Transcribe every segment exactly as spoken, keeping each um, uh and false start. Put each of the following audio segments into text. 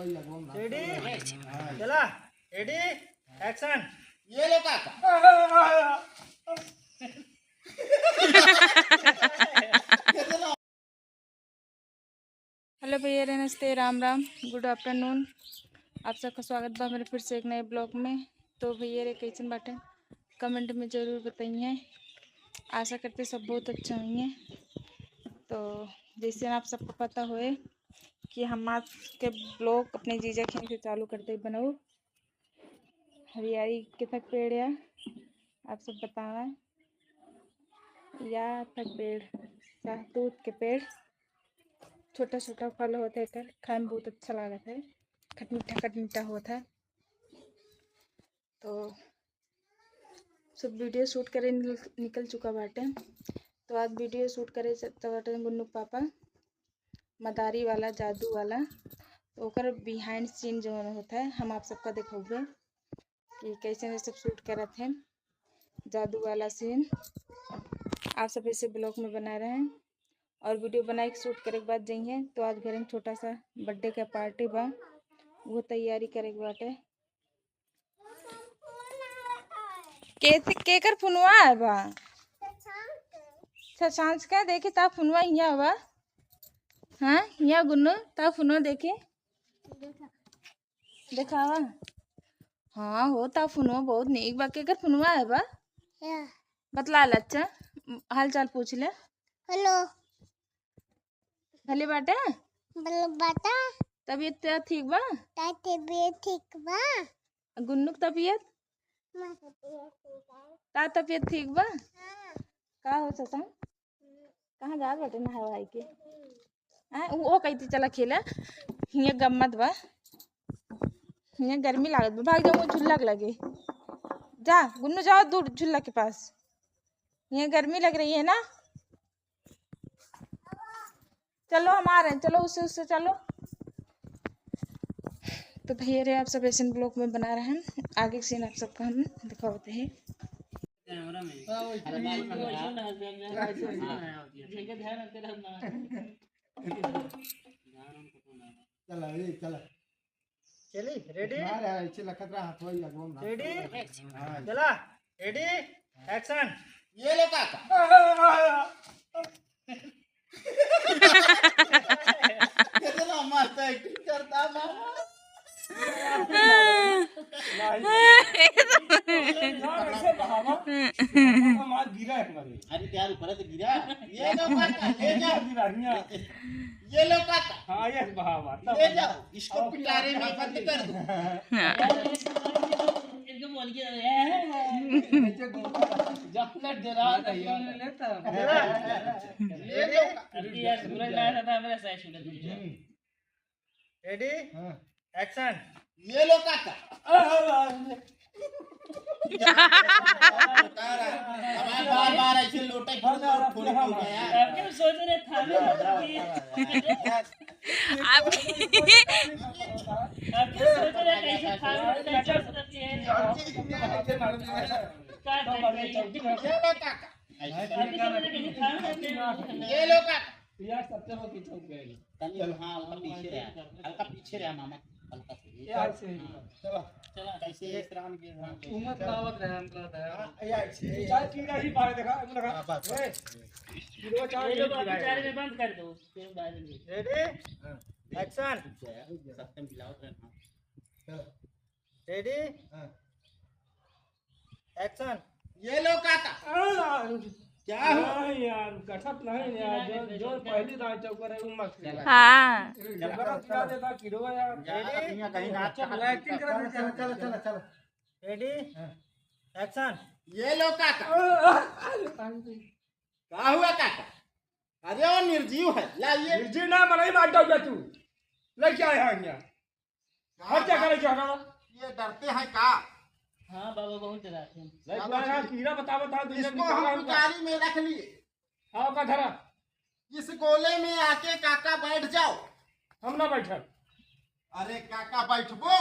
रेडी, चला, रेडी, एक्शन। ये लो काका। हेलो भैया रे, नमस्ते, राम राम, गुड आफ्टरनून। आप सबका स्वागत बा मेरे फिर से एक नए ब्लॉग में। तो भैया रे, कैसन बाटे, कमेंट में जरूर बताइए। आशा करते सब बहुत अच्छा होइए। तो जैसे आप सबको पता होए कि हम आज के ब्लॉग अपने जीजा खेत से चालू करते ही बनाऊ। हरियाली के तक पेड़ है, आप सब बतावा। या तक पेड़, शहतूत के पेड़, छोटा छोटा फल होत है एकर, खाए में बहुत अच्छा लागत है, खट मीठा खट मीठा होत है। तो सब वीडियो शूट करे निकल, निकल चुका बाटे। तो आज वीडियो शूट करे चलता बाटे गुन्नू पापा, मदारी वाला, जादू वाला। तो ओकर बिहाइंड सीन जौन होता है, हम आप सबका दिखौबे कि कैसे ये सब शूट करत हैं, जादू वाला सीन। आप सब ऐसे ब्लॉग में बना रहे हैं और वीडियो बनाए के शूट करे के बाद जइहे। तो आज घर में छोटा सा बर्थडे का पार्टी बा, वो तैयारी करे के बाटे। के, केकर फोनवा है बा? अच्छा, सांझ के देखी, ता फोनवा हियाँ बा। हाँ, हियाँ गुन्नू, ता फोनवा देखी। देखावा। हाँ हो, ता फोनवा बहुत नीक बा। केकर फोनवा है बा? या। बतला ले, अच्छा, हाल चाल पूछ ले। हेलो। भले बाटे? भले बाटा। तबीयत तो ठीक बा? ता तबीयत ठीक बा। गुन्नू के तबीयत? माँ तबीयत ठीक बा। ता तबीयत ठीक बा? हाँ। का हो ससम? कहाँ जात बाटे नहाए वहाए के? हैं? उ, ओ कहती चला खेले। हियाँ गम्मत बा। हियाँ गर्मी लागत बा। भाग जाओ, वो झुल्ला के लगे। जा, गुन्नू जाओ दूर झुल्ला के पास। हियाँ गर्मी लग रही है ना? चलो, हम आ रहे हैं, चलो, उससे, उससे चलो। तो भैया रे, आप सब ऐसे ब्लॉग में बना रहे हैं, आगे के सीन आप सबका हम दिखाते हैं। चला, ए, चला। चली, रेडी? ना रे, ऐसे लखत रहा, हाथवा ही लगवा ना। रेडी? हाँ। चला, रेडी, एक्शन। ये लो काका। कितना मस्त एक्टिंग करता मामा। यार, ऐसे बहावा। मामा गिरा एक बार। अरे, यार, ऊपर से गिरा। ये लो काका, ले जा। गिरा, गिरा। ये लो काका। हाँ, ये बहावा। ले जाओ, इसको पिटारे में बंद कर दो। हाँ। एकदम बोल के, ए, ए, ए। जब तक डरा नहीं है। ले लो काका। अभी यार, पूरा ना था, मेरा सही सुन लो। हम्म। रेडी? हाँ। एक्शन। ये लो काका। हमारे बार बार ऐसे लोटे फोड़, फोड़, फोड़ हो गया। आपके सोच रहे था ना। आपके आपके सोच रहे कैसे था ना, कैसे सोचते हैं? काट दे। ये लो काका। आपके सोच रहे कैसे था ना, कैसे ये लो काका। यार, सत्तर हो पीछे हो गए। तनी, हाँ, हल्का पीछे रहा, हल्का पीछे रहा मामा, हल्का से। ये ऐसे ही। हाँ। चलो। चला। कैसे इस राम के, हाँ। उमर का आवत रहे, हमका था। हाँ, ये ऐसे। चाय पी रही, बाहर देखा, हमको लगा। हाँ, बस, बस। ओए, किलो चाय ये लोग पी रहा है। बेचारे में बंद कर दो, उसके बाद में। रेडी? हाँ। एक्शन। सत्तम पिलावत रहे, हाँ। चलो। रेडी? हाँ। एक्शन। ये लो काका। आ, क्या हो? नहीं यार, कटत नहीं यार, जो, जो पहली दांत चौकर है, वो मत खेला। हाँ। जबरदस्त गिरा देता, किरो यार। यार, रेडी? दुनिया कहीं ना चल, एक्टिंग कर। चलो, चलो, चलो, चलो। रेडी? हाँ। एक्शन। ये लो काका। आ, आ, आ, आ। का हुआ काका? अरे वो निर्जीव है, लाइए। निर्जीव ना, मनई मार डाल तू। लेके आए हैं यहाँ। हट जा, करे क्या हटाना? ये डरते हैं का? हाँ बाबा, बहुत डराते हैं। नहीं, क्या पूरा बात है? कीड़ा बता, बता, दुनिया इसको में हम क्या पुजारी में रख लिए। आओ का धरा। इस गोले में आके काका बैठ जाओ। हम ना बैठब। अरे काका बैठबो।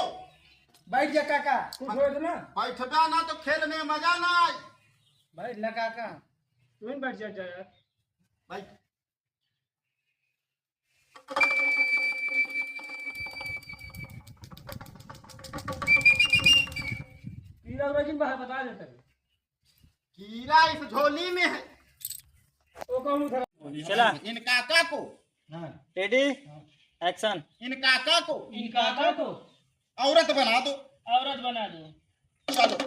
बैठ जा काका। कुछ हो इतना? बैठबा ना तो खेल में मजा ना आए। बैठ ना काका। तू ही बैठ जा, जा यार। बैठ। चौरासी बाहर बता देता है। कीड़ा इस झोली में है। वो कौन उठा? चला। इन काका को। हाँ। Ready? हाँ। Action। इन काका को। इन काका को। औरत बना दो। औरत बना दो। चलो।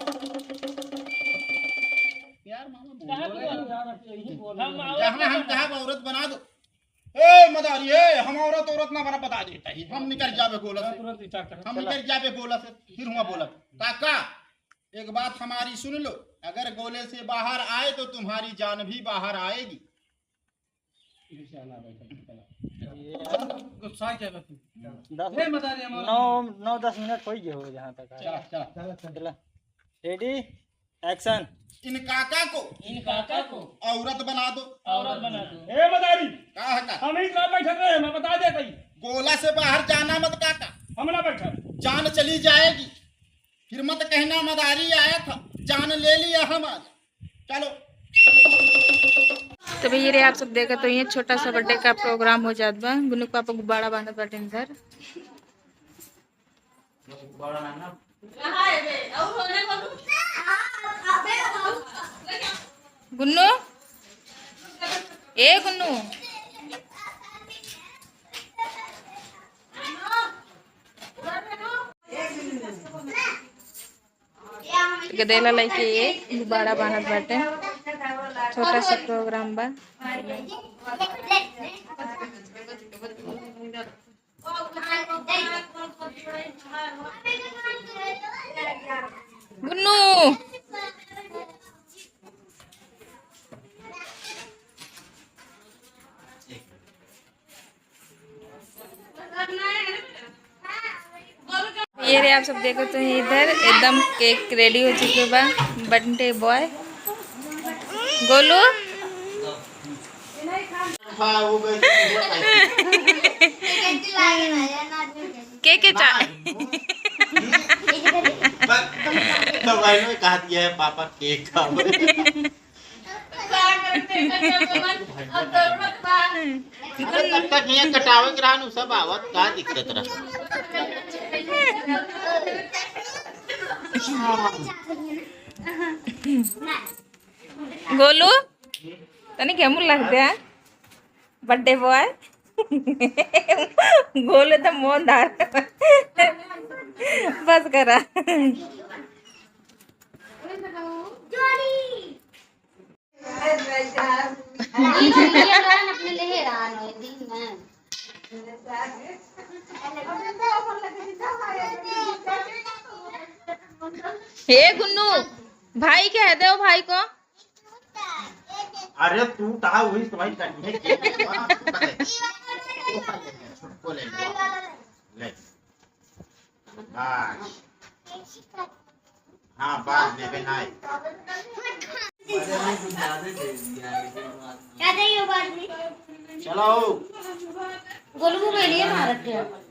यार मामा, कहाँ बोलो बोलो? यार, यही बोलो। हम औरत जहाँ हम बना कहा औरत बना दो। ए मदारी, ए, हम औरत, औरत ना बना, बता देता ही। हम निकल जाबे गोला से। तुरंत ही start कर। हम चला। निकल जाबे गोला से, फिर हुआ बोला। काका, एक बात हमारी सुन लो, अगर गोले से बाहर आए तो तुम्हारी जान भी बाहर आएगी। गुस्सा क्या करती? दस, ए, मदारी हमारा नौ, नौ दस मिनट हो ही गए हो जहाँ तक है। चला, चला। चला। Ready? Action। इन काका को। इन काका को। औरत बना दो। औरत बना दो। ए मदारी, का है का? हम ही तो बैठे रहे, मैं बता देता ही। गोला से बाहर जाना मत काका। हम ना बैठे। जान चली जाएगी। फिर मत कहना मदारी आया था, जान ले लिया हम आज। चलो। तो भैया रे, आप सब देखत होइहैं, छोटा सा birthday का program हो जात बा। गुन्नू के पापा गुब्बारा बांधत बाटे इधर। गुन्नू, ए गुन्नू। गदेला लइके ये गुब्बारा बांधत बाटे। छोटा सा program बा। गुन्नू। ये रे, आप सब देखो तो इधर एकदम cake ready हो चुके बा। Birthday boy गोलू। हाँ, वो गए। के के चा- बस, तो भाई ने कहा दिया है, पापा cake खाओ। अरे, तब तक हियाँ कटावे के रहन, उ सब आवत, का दिक्कत रहा? गोलू, तनी केमन लगते हैं? Birthday boy। गोलू तो मोहन धार। बस करा। हे गुन्नू, भाई के है, दो भाई को। अरे तू कहा वही तो भाई करनी है, के के को ना, तू कर ले। तू कर ले, छोटको ले ले। ले। बस। हाँ, बाद में बनाए। क्या चाहिए बाद में? चलो। गोलू को ले लिए मारत है।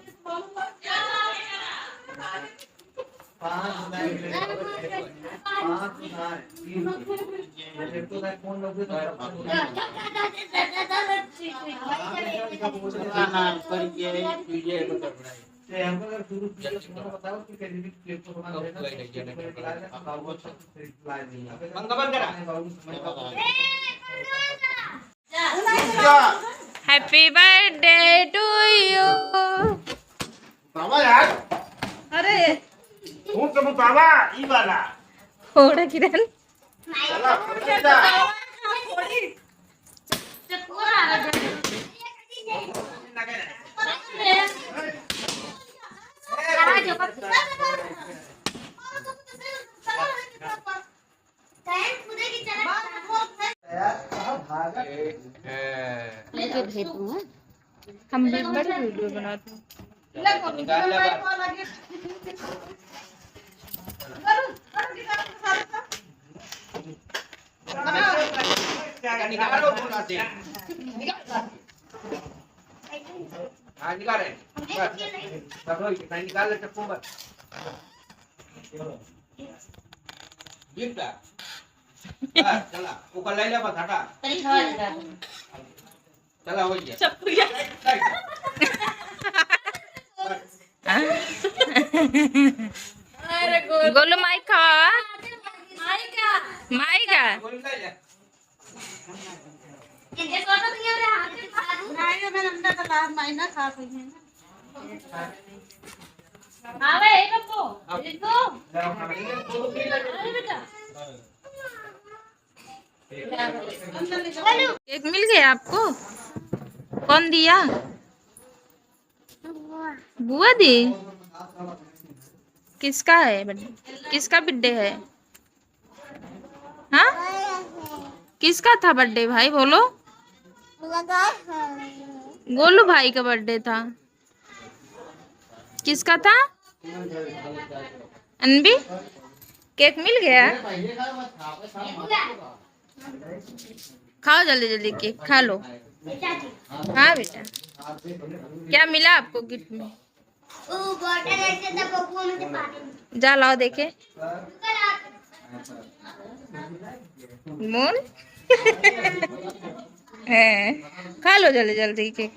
Happy birthday to you। बाबा यार। अरे। फूंक के मुताबा, ई वाला। फोड़ किरण। चला, फोड़ दे। लेके भेजू, हाँ? हम भी बड़ी video बनाते हैं। निकालो, बोला दे। हाँ, निकाल रहे। बस, बस, वही, नहीं निकाल ले, चप्पू बस। गिरता। बस, चला, ऊपर ले ले, बस, हटा। चला, हो गया। चप्पू गया। बस। गोलू माई खावा। अंडा का लार मायना खा गई है ना। आवे, ए बप्पू, रितु। अरे बेटा। केक मिल गया आपको? कौन दिया? बुआ दी? किसका है बर्थडे? किसका बर्थडे है? हाँ, किसका था बर्थडे भाई, बोलो। गोलू भाई का बर्थडे था। किसका था? अनबी, केक मिल गया? खाओ जल्दी जल्दी केक खा लो। हाँ बेटा, क्या मिला आपको गिफ्ट में? वो बॉटल ऐसे था, पप्पू में से पानी। जा लाओ देखे। मोन। हैं, खा लो जल्दी जल्दी केक।